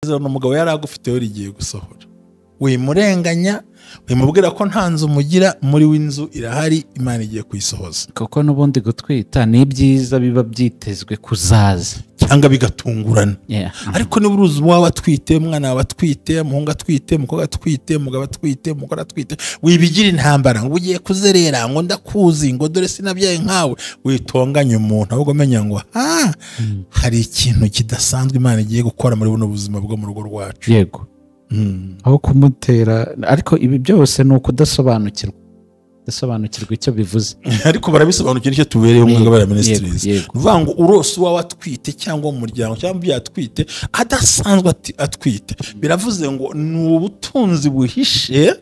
Isezerano umugabo yari agufiteho rigiye gusohora. Wimurenganya, wimubwira ko nta nzu mugira, muri w'inzu irahari, Imana igiye kuyisohoza. Kuko n'ubundi gutwita ni ibyiza biba byitezwe kuzaza cyangwa bigatungurana. Ariko niba uruzi uwawe atwite, umwana wawe atwite, umuhungu atwite, umukobwa atwite, umugabo atwite, umugore atwite, wibigira intambara ngo ugiye kuzerera, ngo ndakuzi, ngo dore sinabyaye nkawe, witonganya umuntu, ahubwo menya ngo hari ikintu kidasanzwe Imana igiye gukora muri buno buzima bwo mu rugo rwacu. Yego. Aho kumutera, ariko ibi byose ni ukudasobanukirwa, kudasobanukirwa icyo bivuze. Ariko barabisobanukira icyo tubereye umwuga wa ministries. Uvuga ngo urose uwawe atwite cyangwa mu muryango cyangwa byatwite adasanzwe atwite, biravuze ngo ni ubutunzi buhishe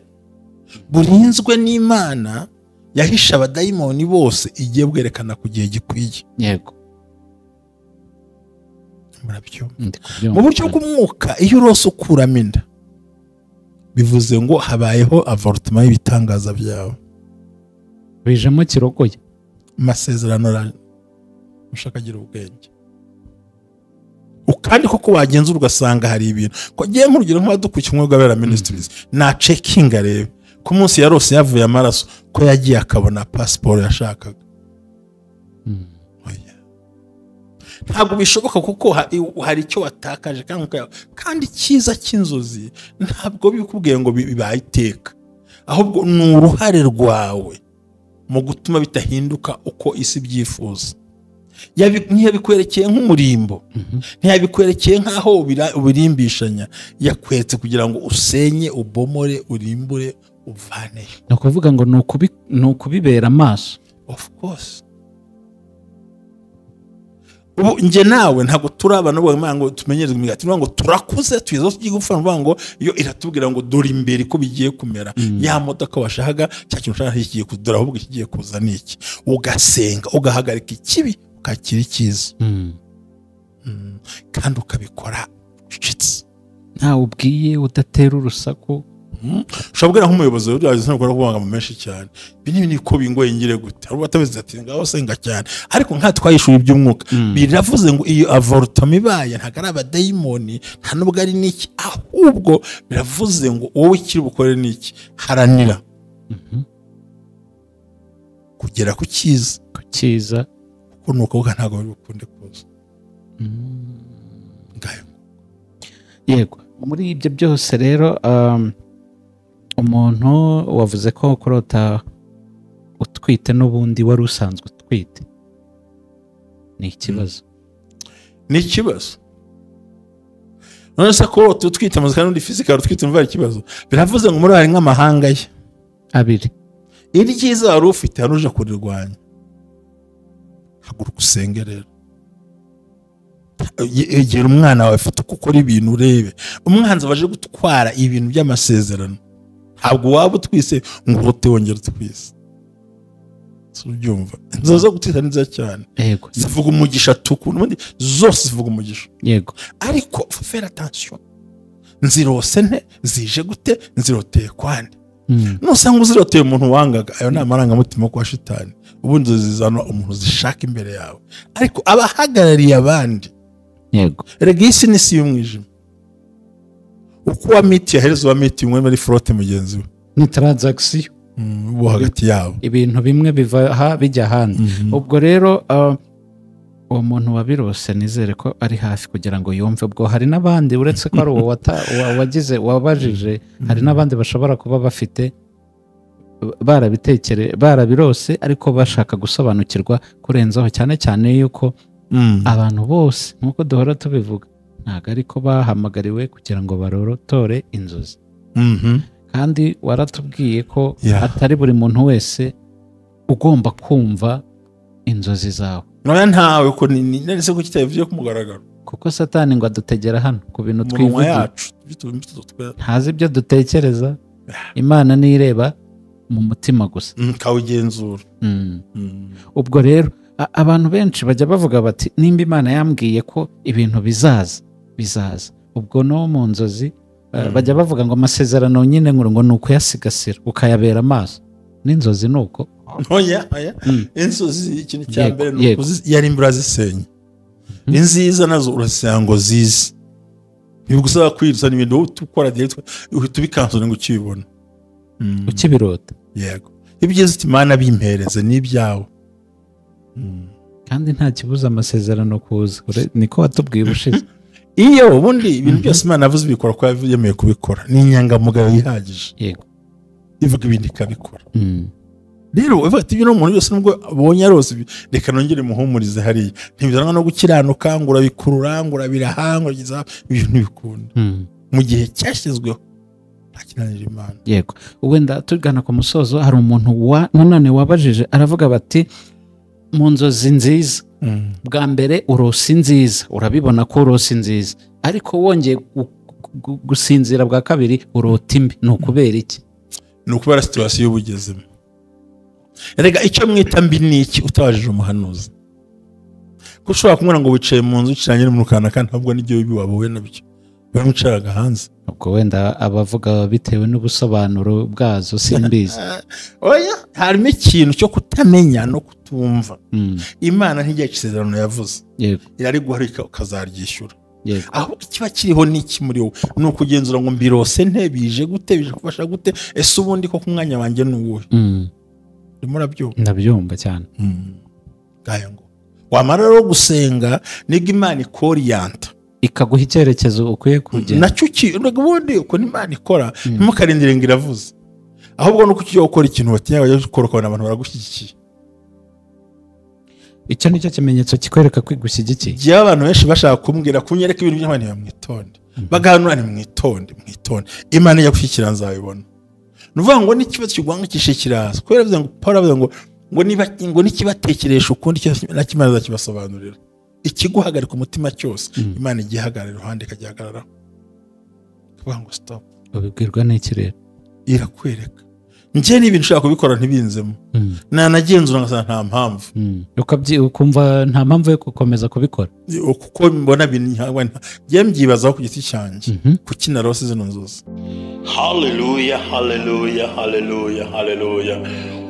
burinzwe n'Imana yahishe abadayimoni bose, igiye bwerekana ku gihe gikwiye. Yego. Mu buryo bw'umwuka iyo urose ukuramo inda, bivuze ngo habayeho avortement y'ibitangaza byawe, bijemo kirogoye amasezerano ushaka agira ubwenge. Kandi koko wagenzura ugasanga hari ibintu ko ngiye nk'urugero nk'abadukurikiye umwuga w'Abera Ministries, na checking arebe ku munsi yarose yavuye amaraso ko yagiye akabona passport yashakaga. Ntabwo bishoboka kuko hari icyo watakaje, kandi icyiza cy'inzozi ntabwo bikubwiye ngo bibaye iteka, ahubwo ni uruhare rwawe mu gutuma bitahinduka uko isi byifuza. Ntiyabikwerekeye nk'umurimbo, ntiyabikwerekeye nk'aho ubirimbishanya, yakweretse kugira ngo usenye, ubomore, urimbure, uvaneyo. Ni ukuvuga ngo ni ukubibera amaso. Of course. Ubu nge nawe ntabwo turabana ngo tumenyereze imigati, ngo turakuze tuyizo tugiye gupfa, ngo iyo iratubwira ngo dore imbere ko bigiye kumera, ya modoka washakaga cya kintu ushaka kigiye kudora, ahubwo kigiye kuza niki, ugasenga ugahagarika ikibi ukakira icyiza, kandi ukabikora ucecetse, ntawe ubwiye, udatera urusaku. Ushobora nk'umuyobozi w'urwaje ntabwo kubanga mu menshi cyane, ibi ni ko bingoye ngire gute, ari batabizi ati ngaho senga cyane, ariko nka twayishuye iby'umwuka biravuze ngo iyo avortement ibaye ntabwo ari abadayimoni, nta nubwo ari niki, ahubwo biravuze ngo wowe ikiri bukore niki, haranira kugera ku cyiza, ku cyiza, kuko nuko ntabwo biri bukunde kuza. Yego. Muri ibyo byose rero, umuntu wavuze ko kurota utwite n'ubundi wari usanzwe utwite ni ikibazo. Ni ikibazo. None se kurota utwite muzika n'undi physical utwite umva ari ikibazo. Biravuze ngo muri hari nk'amahanga ye abiri, iryiza wari ufite haruje kurirwanya. Haguruka usenge rero, egera umwana wawe, fata uko ukora ibintu urebe. Umwanzi abaje gutwara ibintu by'amasezerano, ntabwo waba utwise ngo urote wongere utwise. Ubyumva? Inzozi zo gutwita ni nziza cyane, zivuga umugisha tuku, n'ubundi zose zivuga umugisha. Yego. Ariko faire attention, nzirose nte, zije gute, nziroteye kwande. Nusanga uziroteye umuntu wangaga, ayo ni amarangamutima kwa shitani. Ubundi zizana umuntu zishaka imbere yawe, ariko abahagarariye abandi. Yego. Erega isi ni si y'umwijima. Uko wa miti yahereza wa miti umwe muri frotte mugenzi we, ni transaction bo hagati yabo, ibintu bimwe biva ha bijya ahandi. Ubwo rero uwo muntu wabirose nizere ko ari hafi kugira ngo yumve. Ubwo hari n'abandi uretse ko ari uwo wagize wabajije, hari n'abandi bashobora kuba bafite barabitekere barabirose ariko bashaka gusobanukirwa kurenzaho, cyane cyane yuko abantu bose nkuko duhora tubivuga ntabwo ariko bahamagariwe kugira ngo barorotore inzozi. Kandi waratubwiye ko atari buri muntu wese ugomba kumva inzozi zawe. None ntawe ko ni nese ko kitavuye ku mugaragaro, kuko Satani ngo adutegera hano ku bintu twivugira, ntazi ibyo dutekereza. Imana nireba mu mutima gusa, kawugenzura. Ubwo rero abantu benshi bajya bavuga bati nimba Imana yambwiye ko ibintu bizaza bizaza, ubwo no mu nzozi bajya bavuga ngo amasezerano nyine ngo ni ukuyasigasira ukayabera amaso. N'inzozi nuko. Oya, oya. Inzozi ikintu cya mbere ni yari imbura zisenya. Inziza nazo urasanga ngo zize. Ntibigusaba kwiriza, ni ibintu wowe ukora direct, uhita ubikansura ngo ukibibona. Ukibirota. Yego, ibyiza uti Imana bimpereze n'ibyawe. Kandi nta kibuza amasezerano kuza, niko watubwiye ubushize. Iyo ubundi ibintu byose Imana yavuze ibikora ko yemeye kubikora, ni inyangamugayo yihagije. Yego. Ivuga ibindi ikabikora. Rero uvuga ati ibyo umuntu byose nubwo abonye arose, reka nongere muhumurize hariya. Ntibizanwa no gukiranuka ngo urabikurura ngo urabiraha ngo uragiza, ibyo ntibikunda. Mu gihe cyashyizweho nta kinanira Imana. Yego, wenda tugana ku musozo, hari umuntu nanone wabajije aravuga bati mu nzozi nziza bwa mbere urose nziza, urabibona ko urose nziza, ariko wongeye gusinzira bwa kabiri urota imbi, ni ukubera iki? Ni ukubera situation y'ubugezemo. Erega icyo mwita mbi ni iki utabajije umuhanuzi? Ko ushobora kumubona ngo wicaye mu nzu uciranye n'umuntu kanaka, ntabwo n'ibyo bibi wabuwe nabyo, bamwicaraga hanze. Ubwo wenda abavuga bitewe n'ubusobanuro bwazo simbizi. Oya, harimo ikintu cyo kutamenya no kutumva. Imana ntijya isezerano yavuze, irariguharika ukazaryishyura. Aho kiba kiriho n'iki muri wowe ni ukugenzura ngo mbirose nte, bije gute, bije kufasha gute, ese ubundi ko ku mwanya wanjye ni uwuhe? Murabyumva? Ndabyumva cyane. Ngayo ngo wamara rero gusenga nibwo Imana ikoriyanta ikaguha icyerekezo ukwiye kugenda nacyo ubundi uko Imana ikora, ntimukarindire ngo iravuze, ahubwo nuko ugiye gukora ikintu batinya bajya gukora ukabona abantu baragushyigikiye. Icyo nicyo kimenyetso kikwereka ko igushyigikiye. Igihe abantu benshi bashaka kumbwira kunyereka ibintu by'Imana, ntibamwitonde, bagahanura ntimwitonde, mwitonde, Imana ijya gushyikira nzabibona. Ni ukuvuga ngo n'ikibazo kiguhangayikishije kiraza, kubera bivuze ngo Paul avuze ngo niba ngo nikibatekeresha ukundi nacyo Imana izakibasobanurira. Ikiguhagarika umutima cyose Imana igihagarara iruhande ikagihagararaho, ikavuga ngo stop. Ubibwirwa n'iki rero? Irakwereka. Njye n'ibintu ushaka kubikora ntibinzemo, nanagenzura ngasanga nta mpamvu. Ukumva nta mpamvu yo gukomeza kubikora, kuko mbona njye mbyibazaho ku giti cyanjye, kuki narose zino nzozi. Haleluya, haleluya, haleluya, haleluya.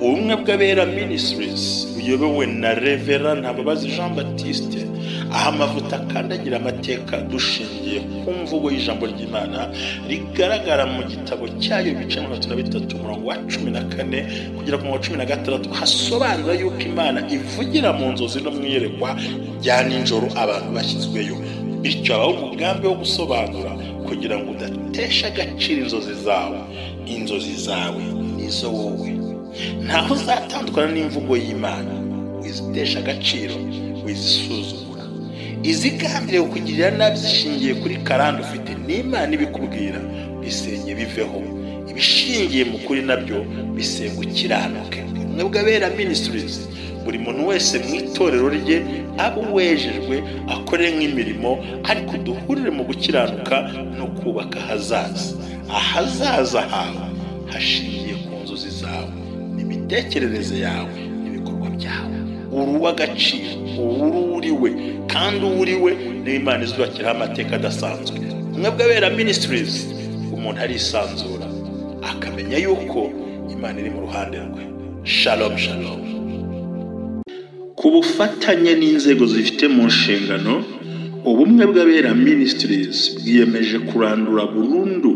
Ubumwe bw'Abera Ministries buyobowe na Reverend Ntababazi Jean Baptiste, aho amavuta akandagira amateka dushingiye ku mvugo y'ijambo ry'Imana rigaragara mu gitabo cyayo ibice 33 umurongo wa 14 kugera ku murongo wa 16, hasobanura yuko Imana ivugira mu nzozi no mu iyerekwa rya nijoro abantu bashyizweyo. Bityo habaho umugambi wo gusobanura kugira ngo udatesha agaciro inzozi zawe. Inzozi zawe nizo wowe, ntaho uzatandukana n'imvugo y'Imana. Wizitesha agaciro, wizisuzugura. Izigambiriye kukugirira nabi zishingiye kuri karande ufite n'Imana ibikubwira, bisenye biveho. Ibishingiye mu kuri nabyo bisenga ukiranuke. Ubumwe bw'Abera Ministries, buri muntu wese mu itorero rye abe uwejejwe, akore nk'imirimo, ariko duhurire mu gukiranuka no kubaka ahazaza. Ahazaza hawe hashingiye ku nzozi zawe, n'imitekerereze yawe, n'ibikorwa byawe. Uri uw'agaciro, uri kandi uriwe niyo Imana izubakiraho amateka adasanzwe. Ubumwe bw'Abera Ministries, umuntu arisanzura akamenya yuko Imana iri mu ruhande rwe. Shalom, shalom. Ku bufatanye n'inzego zifite mu nshingano, Ubumwe bw'Abera Ministries bwiyemeje kurandura burundu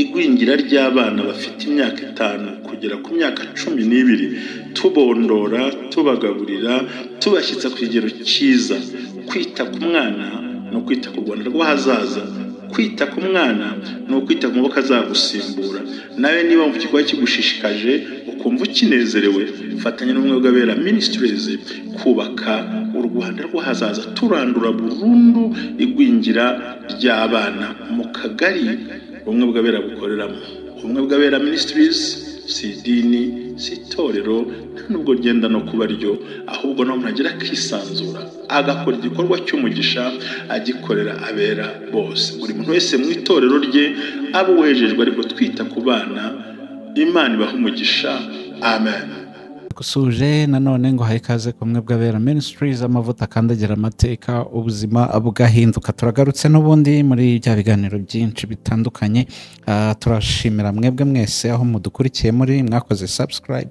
igwingira ry'abana bafite imyaka 5 kugera ku myaka 12, tubondora, tubagaburira, tubashyitsa ku kigero cyiza. Kwita ku mwana no kwita ku Rwanda rw'ahazaza. Kwita ku mwana ni ukwita ku maboko azagusimbura. Nawe niba mu gikorwa kigushishikaje ukumva ukinezerewe, fatanya n'Ubumwe bw'Abera Ministries kubaka u Rwanda rw'ahazaza, turandura burundu igwingira ry'abana mu kagari Ubumwe bw'Abera bukoreramo. Ubumwe bw'Abera Ministries si idini, si itorero, nta nubwo ryenda no kuba ryo, ahubwo no umuntu agira akisanzura agakora igikorwa cy'umugisha agikorera abera bose. Buri muntu wese mu itorero rye abo wejejwe, ariko twita ku bana. Imana ibaha umugisha. Amen. Gusuje nanone ngo haye ikaze ku Bumwe bw'Abera Ministries, amavuta akandagira amateka, ubuzima bugahinduka. Turagarutse n'ubundi muri bya biganiro byinshi bitandukanye. Turashimira mwebwe mwese aho mudukurikiye muri, mwakoze subscribe.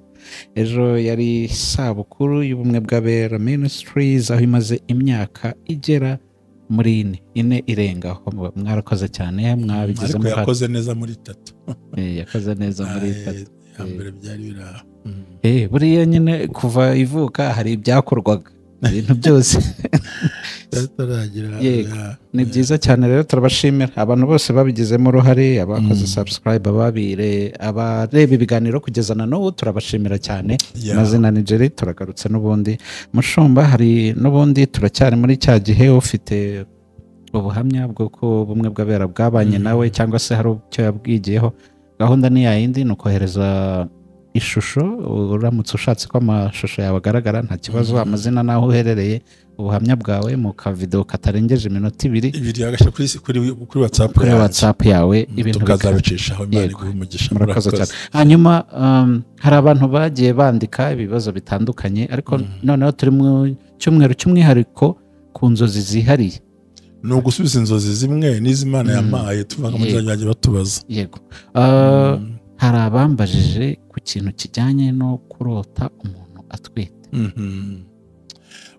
Ejo yari isabukuru y'Ubumwe bw'Abera Ministries, aho imaze imyaka igera Muri ine irengaho. Mwarakoze cyane, mwabigizemo. Ariko yakoze neza muri 3. Yakoze neza muri 3. Mbere byari biraho. Buriya nyine kuva ivuka hari ibyakorwaga ibintu byose. Ni byiza cyane rero, turabashimira abantu bose babigizemo uruhare, abakoze subscribe, ababire, abareba ibiganiro kugeza na n'ubu, turabashimira cyane. Amazina ni Jerry, turagarutse n'ubundi. Mushumba, hari n'ubundi turacyari muri cya gihe ufite ubuhamya bw'uko ubumwe bw'abera bwabanye nawe cyangwa se hari icyo yabwigiyeho. Gahunda ni yayindi, ni ukohereza ishusho. Uramutse ushatse ko amashusho yawe agaragara nta kibazo, amazina n'aho uherereye, ubuhamya bwawe mu kavideo katarengeje iminota 2 agashyira kuri WhatsApp, kuri WhatsApp yawe, ibintu tukazabicishaho. Imana iguhe umugisha. Murakoze cyane. Hanyuma hari abantu bagiye bandika ibibazo bitandukanye, ariko noneho turi mu cyumweru cy'umwihariko ku nzozi zihariye. Ni ugusubiza inzozi zimwe n'iz'Imana yampaye, tuvuga ngo muzajya batubaza. Yego. Hari abambajije ku kintu kijyanye no kurota umuntu atwite.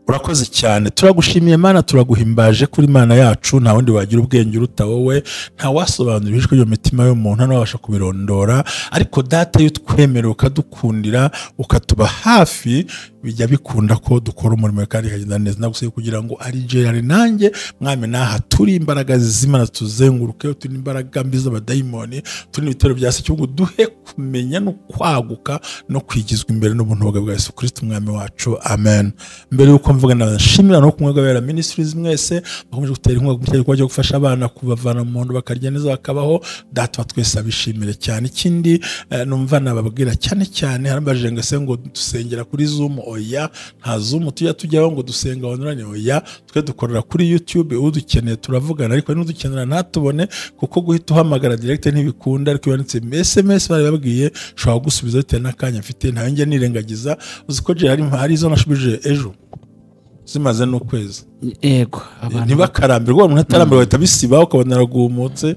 Urakoze cyane, turagushimiye Mana, turaguhimbaje kuri Imana yacu. Nta wundi wagira ubwenge uruta wowe, nta wasobanura ibishwe byo mitima y'umuntu, nta kubirondora. Ariko Data, iyo utwemerera ukadukundira ukatuba hafi, bijya bikunda ko dukora umurimo kandi ikagenda neza. Nagusabye kugira ngo ari Jerry nanjye, Mwami, naha turi imbaraga z'Imana tuzenguruke, turi imbaraga mbi z'abadayimoni, turi ibitero bya se cy'ubwo, duhe kumenya no kwaguka no kwigizwa imbere n'ubuntu bwa Yesu Kristo Umwami wacu. Amen. Mbere yuko mvuga nashimira no kumwe gwabera ministries mwese bakomeje gutera inkunga mu gikorwa cyo gufasha abana kubavana mu muntu bakarya neza bakabaho. Data twese abishimire cyane. Ikindi numva nababwira cyane cyane, harambaje ngo se ngo dusengera kuri Zoom. Oya, nta Zoom tujya tujyaho ngo dusenga online. Oya, twe dukorera kuri YouTube. Udukeneye turavugana, ariko n'udukenera ntatubone, kuko guhita uhamagara direct ntibikunda. Ariko yanditse SMS bari babwiye ushobora gusubiza bitewe n'akanya mfite, ntawe njye nirengagiza. Uzi ko Jerry hari izo nashubije ejo zimaze n'ukwezi. Yego, ntibakarambirwa, umuntu atarambirwa bahita bisiba ukabona aragumutse.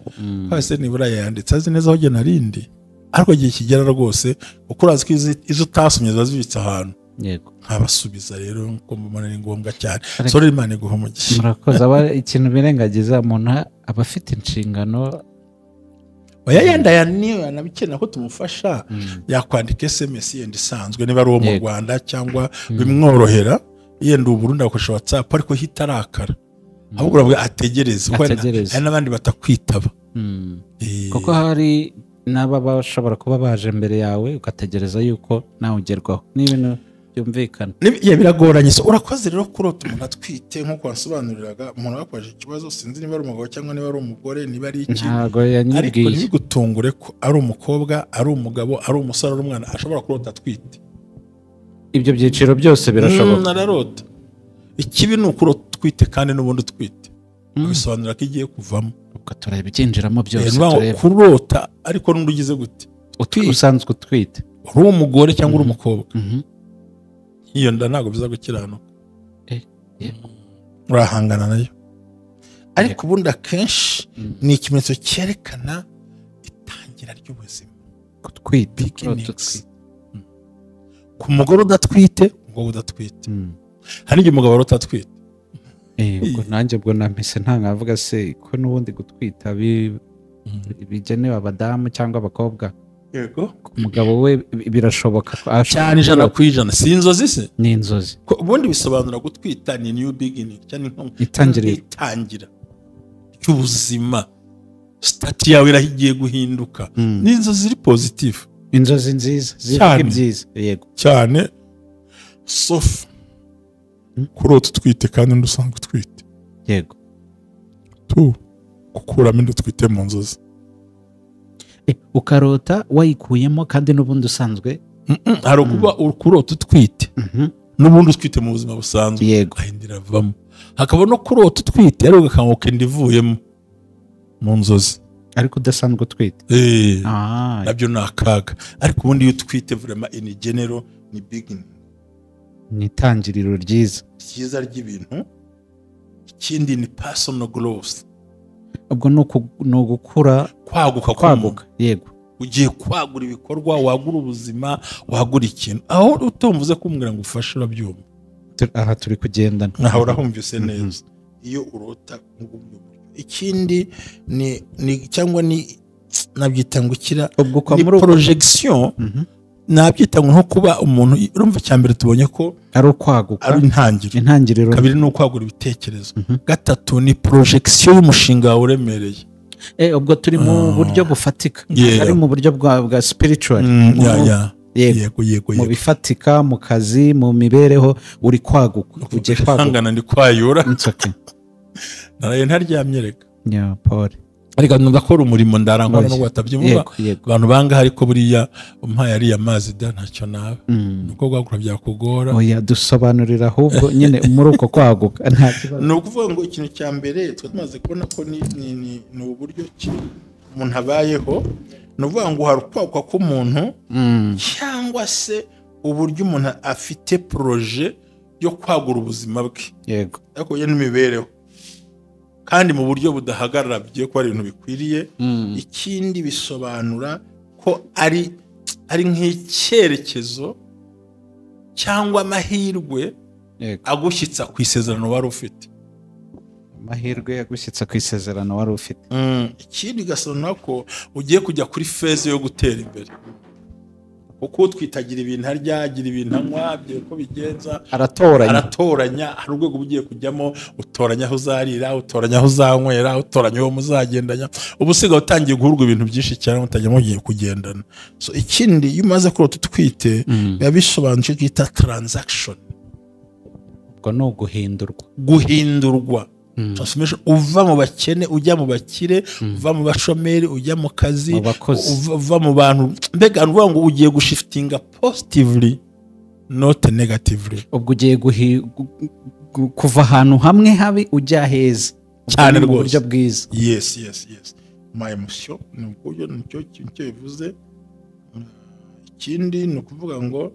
Hose nibura yanditse azi neza aho jye narindi, ariko igihe kigera rwose uko urazi ko izo utasomye ziba zibitse ahantu. Yego, nkabasubiza rero nkuko mbona ni ngombwa cyane. Sore, Imana iguhe umugisha. Murakoze. Aba ikintu birengagiza, umuntu aba afite inshingano. Oya, yenda yaniyo yanabikenera ko tumufasha, yakwandika SMS yenda isanzwe niba ari uwo mu Rwanda cyangwa bimworohera, yenda Burundi akoresha WhatsApp, ariko hitarakara ahubwo uravuga ategereze, kuko hari n'abandi batakwitaba. Kuko hari n'aba bashobora kuba baje mbere yawe ugategereza yuko nawe ugerwaho. Ni ibintu byumvikana. Biragoranye. Urakoze rero kurota umuntu atwite nk'uko wasobanuriraga. Umuntu wakoresha ikibazo, sinzi niba ari umugabo cyangwa niba ari umugore, niba ari iki, ariko ntibigutungure ko ari umukobwa, ari umugabo, ari umusore, ari umwana ashobora kurota atwite. Ibyo byiciro byose birashoboka. Nararota. Ikibi ni ukurota utwite kandi n'ubundi utwite, bisobanura ko igiye kuvamo. Ubwo tureba ibyinjiramo byose, tureba kurota ariko n'undi ugize gute usanzwe utwite, uri umugore cyangwa uri umukobwa, iyo nda ntabwo biza gukiranuka, urahangana nayo. Ariko ubundi akenshi ni ikimenyetso cyerekana itangira ry'ubuzima. Gutwita, ku mugore udatwite, umugabo udatwite. Hari igihe umugabo utatwite. Ubwo nanjye ubwo nampise ntangavuga se ko n'ubundi gutwita bigenewe abadamu cyangwa abakobwa. Yego, umugabo we birashoboka cyane 100%. Si inzozi se? Ni inzozi. Ubundi bisobanura gutwita ni new beginning, cyane itangira ry'ubuzima. Stati yawe irahigiye guhinduka. Ni inzozi ziri positive, inzozi nziza zivuga ibyiza. Yego cyane. Sof kurota utwite kandi undi usanzwe utwite. Yego, tu gukuramo inda utwite mu nzozi, ukarota wayikuyemo kandi n'ubundi usanzwe. Hari ukuba kurota utwite n'ubundi utwite mu buzima busanzwe. Yego, inda iravamo. Hakaba no kurota utwite ariko ugakanguka inda ivuyemo mu nzozi, ariko udasanzwe utwite. Nabyo ni akaga. Ariko ubundi iyo utwite vraiment in general ni beginning, ni itangiriro ryiza ryiza ry'ibintu. Ikindi ni personal growth. Ubwo ni ugukura, kwaguka. Yego, ugiye kwagura ibikorwa, wagura ubuzima, wagura ikintu. Aho utumvuze kumbwira ngo ufashe urabyumva. Aha turi kugendana, aho urahumvise neza. Iyo urota mu buryo, ikindi ni cyangwa ni nabyita ngo ikira Ubwo kwa ni muri uko projection, nabyita ngo nko kuba umuntu urumva. Icya mbere tubonye ko ari ukwaguka, ari intangiriro. Intangiriro. Kabiri ni ukwagura ibitekerezo. Gatatu ni projection y'umushinga wawe uremereye. Ubwo turi mu buryo bufatika, ari mu buryo bwa spiritual. Yeah. Yego. Yego. Mu bifatika, mu kazi, mu mibereho, uri kwaguka, ugiye kwaguka. Hangana ndi kwayura. It's okay. Naraye ntaryamye reka. Yeah, Paul. Ariko ndakora umurimo, ndarangwa Oya. nubwo batabyumva. Yego. Abantu banga, ariko buriya umpaye ariya mazi da ntacyo naba, nuko gwagura byakugora. Oya, dusobanurira ahubwo nyine muri uko kwaguka, nta kibazo. Ni ukuvuga ngo ikintu cya mbere twe tumaze kubona ko ni uburyo ki umuntu abayeho. Ni ukuvuga ngo hari ukwaguka k'umuntu cyangwa se uburyo umuntu afite projet yo kwagura ubuzima bwe, ariko ye n'imibereho, kandi mu buryo budahagarara, bigiye kuba ari ibintu bikwiriye. Ikindi bisobanura ko ari nk'icyerekezo cyangwa amahirwe agushyitsa ku isezerano wari ufite. Amahirwe yagushyitsa ku isezerano wari ufite. Ikindi gasobanura ko ugiye kujya kuri phase yo gutera imbere, kuko utwitagira ibintu arya, agira ibintu anywa, agira uko bigenza. Aratoranya. Aratoranya. Hari urwego uba ugiye kujyamo, utoranya aho uzarira, utoranya aho uzanywera, utoranya uwo muzagendanya. Uba usigaye utangiye guhurwa ibintu byinshi cyane, mutajya mugiye kugendana. So ikindi, iyo umaze kurota utwite, biba bisobanuye icyo twita transaction. Ubwo ni uguhindurwa. Guhindurwa, transformation, uva mu bakene ujya mu bakire, uva mu bashomeri ujya mu kazi, Mu bakozi. uva mu bantu, mbega ni ukuvuga ngo ugiye gushiftinga positively, not negatively. Ubwo ugiye kuva ahantu hamwe habi ujya heza. Ubwo Cyane ni mu rwose. buryo bwiza. Yes, my emotion ni uburyo, nicyo kintu cyo bivuze. Ikindi ni ukuvuga ngo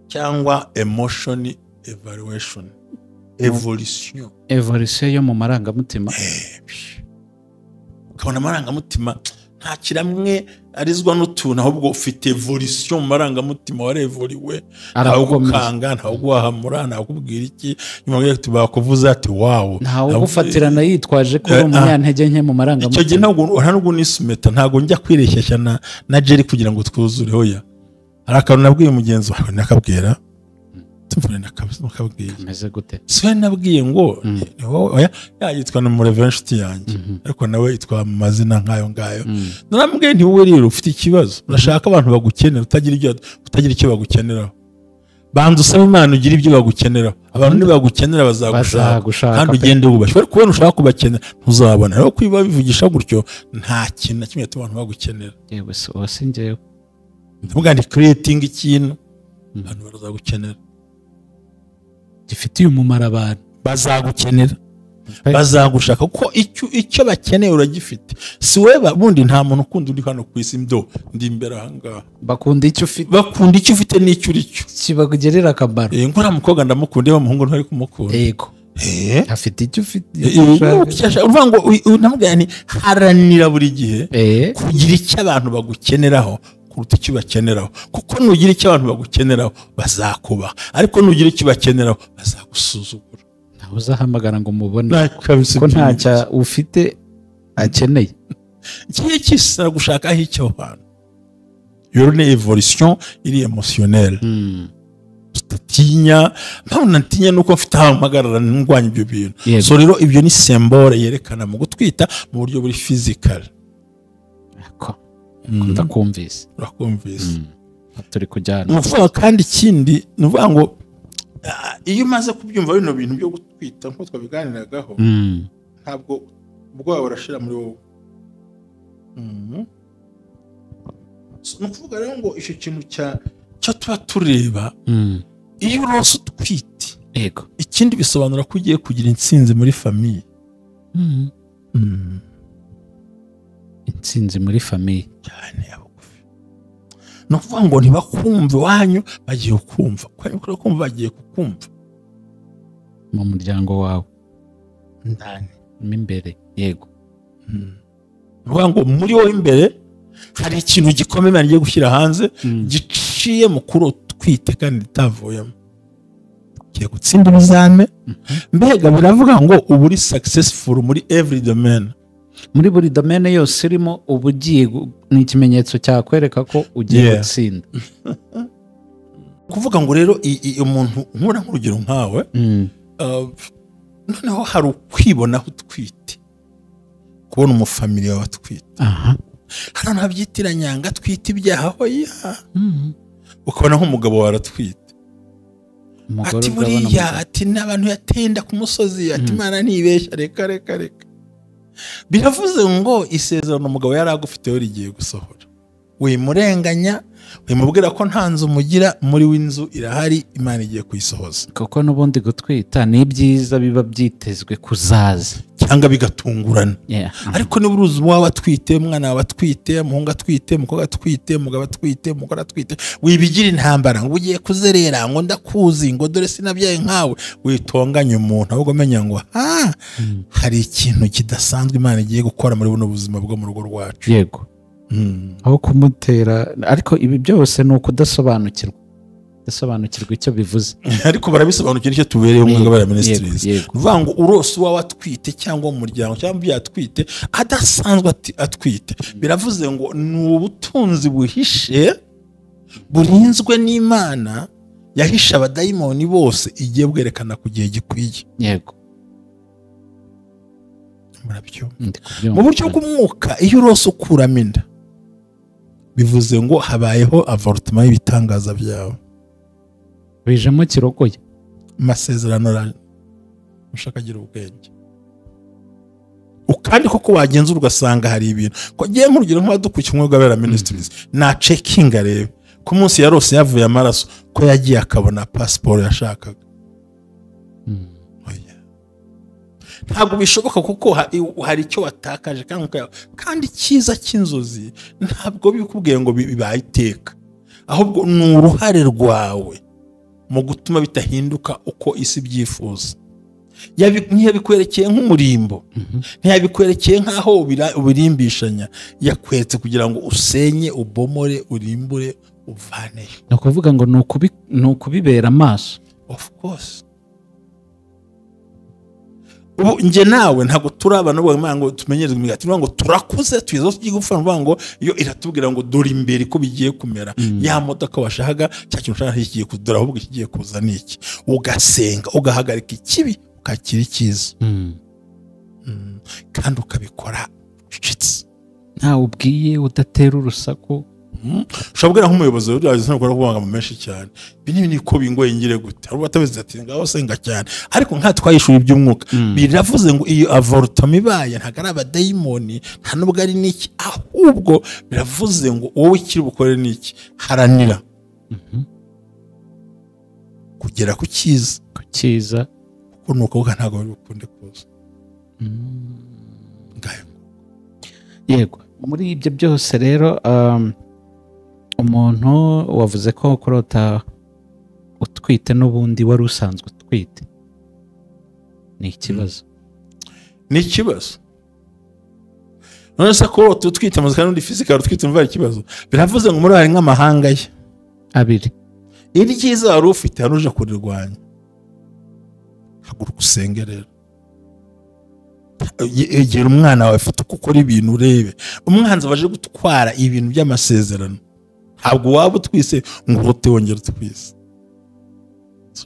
cyangwa emotion evaluation, evolution. Evolution yo mu marangamutima. Ukabona amarangamutima nta kiramwe arizwa n'utuntu, ahubwo ufite evolution mu marangamutima, warevuriwe, ntawe Arakomeye. ugukanga, ntawe uguhahamura, ntawe ukubwira iki nyuma yo bakuvuze ati wow. Ntawe ugufatirana yitwaje ko uri umunyantege nke mu Icyo gihe marangamutima. Ntabwo nta nubwo nisumeta, ntabwo njya kwireshyeshya na Jerry kugira ngo twuzure. Hoya, hari akantu nabwiye mugenzi wawe, nakabwira tumvune, nakabwiye. Ameze gute? Si we nabwiye ngo ni wowe? Oya, ya yitwa na mureve inshuti yanjye, ariko nawe yitwa mu mazina nk'ayo ngayo. Naramubwiye nti: "Wowe rero ufite ikibazo, urashaka abantu bagukenera utagira icyo bagukeneraho. Banza usabe Imana ugire ibyo bagukeneraho. Abantu nibagukenera bazagushaka, Bazagushaka kandi pe. ugende wubashye. Ariko kubera ushaka kubakenera ntuzabona." Rero kwiba bivugisha gutyo, nta kintu na kimwe gituma abantu bagukenera. Yewe, si uwo, si njyewe. Ndavuga nti creating ikintu abantu bazagukenera, gifitiye umumaro abantu. Bazagukenera, Pe. bazagushaka, kuko icyo bakeneye uragifite. Si wowe bundi, nta muntu ukunda uri hano ku isi ndo ndi imbere aha ngaha. Bakunda icyo ufite. Bakunda icyo ufite n'icyo uri cyo. Kibagirira akamaro. Nkuriya mukobwa ndamukunda, iyo umuhungu ntari kumukunda. Afite icyo ufite. Uvuga ngo namubwira nti: "Haranira buri gihe kugira icyo abantu bagukeneraho kuruta icyo ubakeneraho, kuko nugira icyo abantu bagukeneraho bazakubaha, ariko nugira icyo ubakeneraho bazagusuzugura." Ntawe uzahamagara ngo umubone Kabisa. ko ntacyo ufite akeneye. Ikihe kisa gushakaho icyo hantu. Iyo ni evolution iri émotionnelle. Tudatinya. Mpamvu natinya nuko mfite ahantu mpagarara ndwanya ibyo bintu. So rero ibyo ni symbole yerekana mu gutwita mu buryo buri physical. Ako ndakumvise. Urakumvise. Turi kujyana. Ni ukuvuga kandi ikindi ni ukuvuga ngo iyo umaze kubyumva bino bintu byo gutwita nk'uko twabiganiragaho, ntabwo ubwoba burashira muri wowe. So, ni ukuvuga rero ngo icyo kintu cyo tuba tureba, iyo urose utwite, ikindi bisobanura ko ugiye kugira intsinzi muri famille. Intsinzi muri famille. Cyane ya bugufi. Ni ukuvuga ngo ntibakumve iwanyu, bagiye kukumva, kumva bagiye kukumva. Mu muryango wawe. Ndani. Mo imbere, yego. Ni ukuvuga ngo muri wowe imbere hari ikintu gikomeye Imana igiye gushyira hanze, giciye mu kuri utwite kandi itavuyemo. Ugiye gutsinda ibizame. Mbega biravuga ngo uba uri successful muri every domain, muri buri domaine yose irimo uba ugiye, ni ikimenyetso cyakwereka ko ugiye gutsinda. Kuvuga ngo rero umuntu nkura nk'urugero nkawe, noneho hari ukwibonaho utwite, kubona umufamiliya wawe atwite. Hari abantu babyitiranya ngo atwite ibyaha, hoya. Ukabona nk'umugabo wawe aratwite, ati buriya, ati n'abantu yatenda ku musozi, ati Imana ntibeshya, reka reka reka. Biravuze ngo isezerano umugabo yari agufiteho rigiye gusohora. Wimurenganya, wimubwira ko nta nzu mugira, muri w'inzu irahari, Imana igiye kuyisohoza. Kuko n'ubundi gutwita ni ibyiza biba byitezwe kuzaza cyangwa bigatungurana. Ariko niba uruzi uwawe atwite, umwana wawe atwite, umuhungu atwite, umukobwa atwite, umugabo atwite, umugore atwite, wibigira intambara ngo ugiye kuzerera, ngo ndakuzi, ngo dore sinabyaye nkawe, witonganya umuntu, ahubwo menya ngo hari ikintu kidasanzwe Imana igiye gukora muri buno buzima bwo mu rugo rwacu. Yego. Aho kumutera, ariko ibi byose ni ukudasobanukirwa, kudasobanukirwa icyo bivuze. Ariko barabisobanukira icyo tubereye umwuga wa ministries. Uvuga ngo urose uwawe atwite cyangwa mu muryango cyangwa byatwite adasanzwe atwite, biravuze ngo ni ubutunzi buhishe burinzwe n'Imana yahishe abadayimoni bose, igiye bwerekana ku gihe gikwiye. Yego. Mu buryo bw'umwuka iyo urose ukuramo inda, bivuze ngo habayeho avortement y'ibitangaza byawe, bijemo kirogoye amasezerano ushaka agira ubwenge. Kandi koko wagenzura ugasanga hari ibintu ko ngiye nk'urugero nk'abadukurikiye umwuga w'Abera Ministries, na checking arebe ku munsi yarose yavuye amaraso ko yagiye akabona passport yashakaga. Ntabwo bishoboka kuko hari icyo watakaje, kandi icyiza cy'inzozi ntabwo bikubwiye ngo bibaye iteka, ahubwo ni uruhare rwawe mu gutuma bitahinduka uko isi byifuza. Ntiyabikwerekeye nk'umurimbo, ntiyabikwerekeye nk'aho ubirimbishanya, yakweretse kugira ngo usenye, ubomore, urimbure, uvaneyo. Ni ukuvuga ngo ni ukubibera amaso. Of course. Ubu nge nawe ntabwo turabana ngo tumenyereze imigati, ngo turakuze tuyizo tugiye gupfa, ngo iyo iratubwira ngo dore imbere ko bigiye kumera, ya modoka washakaga cya kintu ushaka kigiye kudora, ahubwo kigiye kuza niki, ugasenga ugahagarika ikibi ukakira icyiza, kandi ukabikora ucecetse, ntawe ubwiye, udatera urusaku. Ushobora nk'umuyobozi w'urwaje no gukora mu menshi cyane, ibi niko bingoye ngire gute, hari batabizi ati ngaho senga cyane, ariko nka twayishuye iby'umwuka. Biravuze ngo iyo avortement ibaye ntago ari abadayimoni, nta nubwo ari niki, ahubwo biravuze ngo wowe ikiri bukore niki, haranira kugera ku cyiza, ku cyiza, kuko nuko ntago biri bukunde kuza. Yego. Muri ibyo byose rero, umuntu wavuze ko kurota utwite n'ubundi wari usanzwe utwite ni ikibazo. Ni ikibazo. None se kurota utwite muzika n'undi physical utwite umva ikibazo. Biravuze ngo muri hari nk'amahanga ye abiri. Iryiza wari ufite haruje kurirwanya. Haguruka usenge rero. Egera umwana wawe, fata uko ukora ibintu urebe. Umwanzi abaje gutwara ibintu by'amasezerano. Ntabwo waba utwise ngo urote wongera utwise.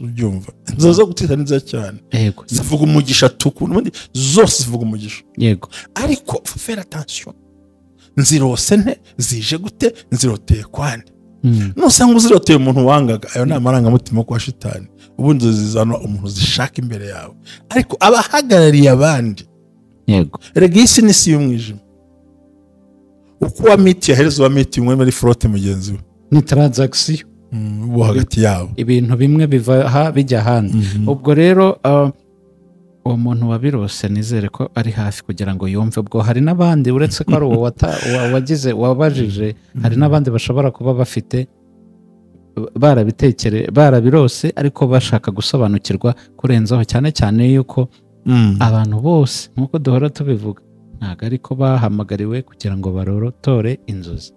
Ubyumva. Inzozi zo gutwita ni nziza cyane. Yego. Zivuga umugisha tuku, n'ubundi zose zivuga umugisha. Yego. Ariko faire attention. Nzirose nte, zije gute, nziroteye kwande. Nusanga uziroteye umuntu wangaga, ayo ni amarangamutima kwa shitani. Ubundi zizana umuntu zishaka imbere yawe. Ariko abahagarariye abandi. Yego. Erega isi ni si y'umwijima. Uko wa miti yahereza wa miti umwe muri frotte mugenzi we. Ni transaction. Bo hagati yabo. Ibintu bimwe biva ha bijya ahandi. Ubwo rero uwo muntu wabirose nizere ko ari hafi kugira ngo yumve. Ubwo hari n'abandi uretse ko ari uwo wagize wabajije, hari n'abandi bashobora kuba bafite barabitekere barabirose ariko bashaka gusobanukirwa kurenzaho, cyane cyane yuko abantu bose nkuko duhora tubivuga ntago ariko bahamagariwe kugira ngo barorotore inzozi.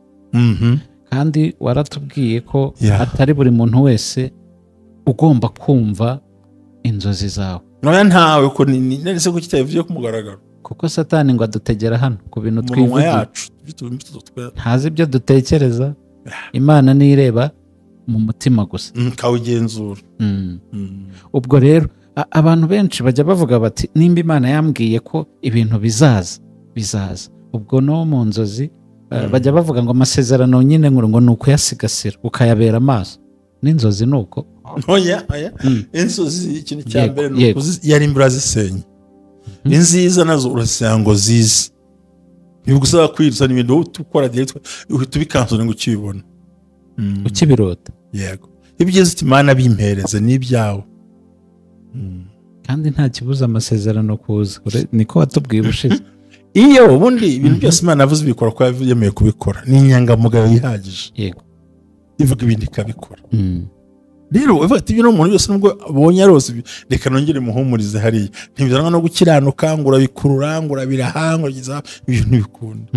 Kandi waratubwiye ko atari buri muntu wese ugomba kumva Inzozi zawe. Noya ntawe ko ni nese ko kitavuye ku mugaragaro. Kuko Satani ngo adutegera hano ku bintu twivugira. Ntazi ibyo dutekereza. Imana nireba mu mutima gusa. Kawugenzura. Ubwo rero abantu benshi bajya bavuga bati nimba Imana yambwiye ko ibintu bizaza bizaza. Ubwo no mu nzozi bajya bavuga ngo amasezerano nyine ngo ni ukuyasigasira ukayabera amaso. N'inzozi nuko. Oya oya. Inzozi ikintu cya mbere ni yari imbura zisenya. Inziza nazo urasanga ngo zize. Ntibigusaba kwirutsa n'ibintu ukora direct uhita ubikansura ngo ukibibona. Ukibirota. Yego. Ibyiza uti Imana bimpereze n'ibyawe. Kandi nta kibuza amasezerano kuza. Niko watubwiye ubushize. Iyo ubundi ibintu byose Imana yavuze bikora ko yemeye kubikora. Ni inyangamugayo yihagije. Yego. Ivuga ibindi ikabikora. Rero uvuga ati ibyo umuntu byose nubwo abonye arose reka nongere muhumurize hariya. Ntibizanwa no gukiranuka ngo urabikurura ngo urabirahangura ibintu ntibikunda.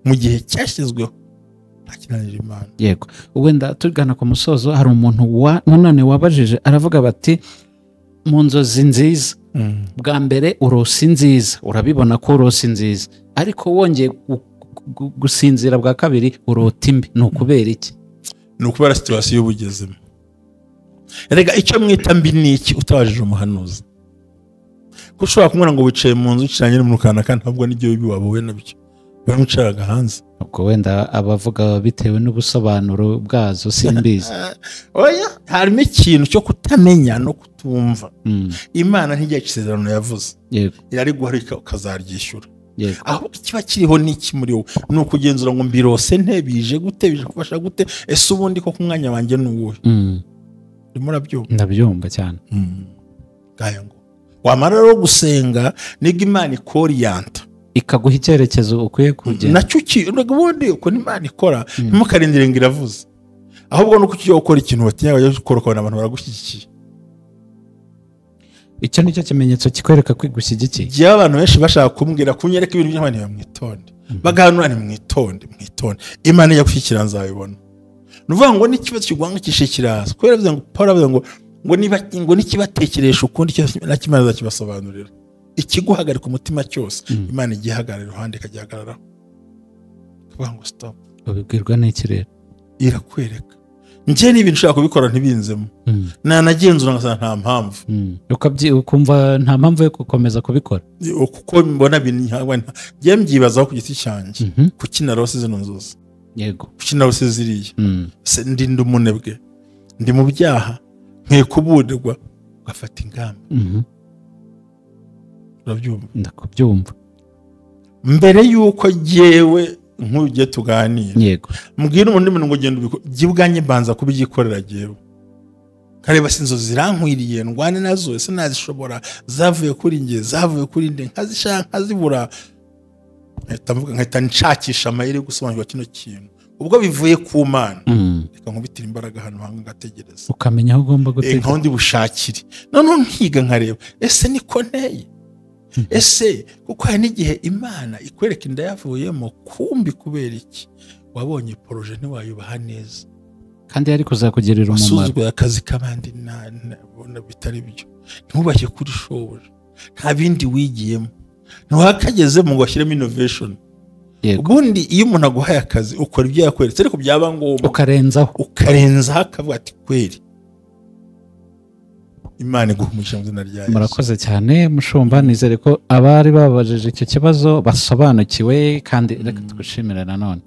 Mu gihe cyashyizweho ntakinanira Imana. Yego. Wenda tugana ku musozo hari umuntu wa nanone wabajije aravuga bati mu nzozi nziza bwa mbere urose nziza urabibona ko urose nziza ariko wongeye gusinzira bwa kabiri urota imbi ni ukubera iki? Ni ukubera situation y'ubugezemo. Erega icyo mwita mbi ni iki utabajije umuhanuzi? Ko ushobora kumubona ngo wicaye mu nzu uciranye n'umuntu kanaka ntabwo n'ibyo bibi wabuwe nabyo. Baramwicaraga hanze. Ubwo wenda abavuga bitewe n'ubusobanuro bwazo simbizi. Oya, harimo ikintu cyo kutamenya no kutumva. Imana ntijya isezerano yavuze. Yego. Irariguharika ukazaryishyura. Yego. Aho kiba kiriho n'iki muri wowe ni ukugenzura ngo mbirose nte bije gute bije kufasha gute ese ubundi ko ku mwanya wanjye ni uwuhe? Ndimo urabyumva? Ndabyumva cyane. Ngayo ngo wamara rero gusenga nibwo Imana ikoriyanta ikaguha icyerekezo ukwiye kugenda nacyo ubundi uko Imana ikora ntimukarindire ngo iravuze ahubwo nuko ukiye gukora ikintu batinya bajya gukora ukabona abantu baragushyigikiye. Icyo nicyo kimenyetso kikwereka ko igushyigikiye. Igihe abantu benshi bashaka kumbwira kunyereka ibintu by'Imana ntibamwitonde bagahanura ni mwitonde mwitonde Imana ijya gushyikira nzabibona. Ni ukuvuga ngo n'ikibazo kiguhangayikishije kiraza kubera bivuze ngo Paul avuze ngo niba ngo nikibatekeresha ukundi nacyo Imana izakibasobanurira. Ikiguhagarika umutima cyose Imana igihagarara iruhande ikagihagararaho. Kuvuga ngo stop. Ubibwirwa n'iki rero? Irakwereka. Njye n'ibintu ushaka kubikora ntibinzemo. Nanagenzura ngasanga nta mpamvu. Ukumva nta mpamvu yo gukomeza kubikora. Kuko mbona bintu njye mbyibazaho ku giti cyanjye. Kuki narose zino nzozi? Yego. Kuki narose ziriya? Ndi ndi umunebwe. Ndi mu byaha. Nkwiye kuburirwa ugafata ingamba. Urabyumva? Ndakubyumva. Mbere yuko jyewe nk'ujye tuganira. Yego. Mbwira umuntu ngo genda ubikore. Jye ubwanjye mbanza kubyikorera jyewe. Kareba se inzozi zirankwiriye ndwane nazo ese nazishobora zavuye kuri nge zavuye kuri nde nkazishaka nkazibura. Nkahita mvuga nkahita nshakisha amayeri yo gusobanukirwa kino kintu. Ubwo bivuye ku Mana. Reka nkubitire imbaraga hano hanga ngategereza. Ukamenya aho ugomba gutegera. Nkaho ndi bushakire. Noneho nkiga nkareba ese niko nteye? Ese kuko hari n'igihe Imana ikwereka inda yavuyemo kumbi kubera iki wabonye projet ntiwayubaha neza kandi yari kuzakugirira umumaro. Wasuzuguye akazi k'abandi nabona bitari byo ntubashye kuri shobuja nta bindi wigiyemo ntiwakagezemo ngo washyiremo innovation. Ubundi iyo umuntu aguhaye akazi ukora ibyo yakweretse ariko byaba ngombwa ukarenzaho akavuga ati kweri Imana iguha umugisha mu izina rya Yesu. Murakoze cyane mushumba, nizere ko abari babajije icyo kibazo basobanukiwe kandi reka tugushimire nanone.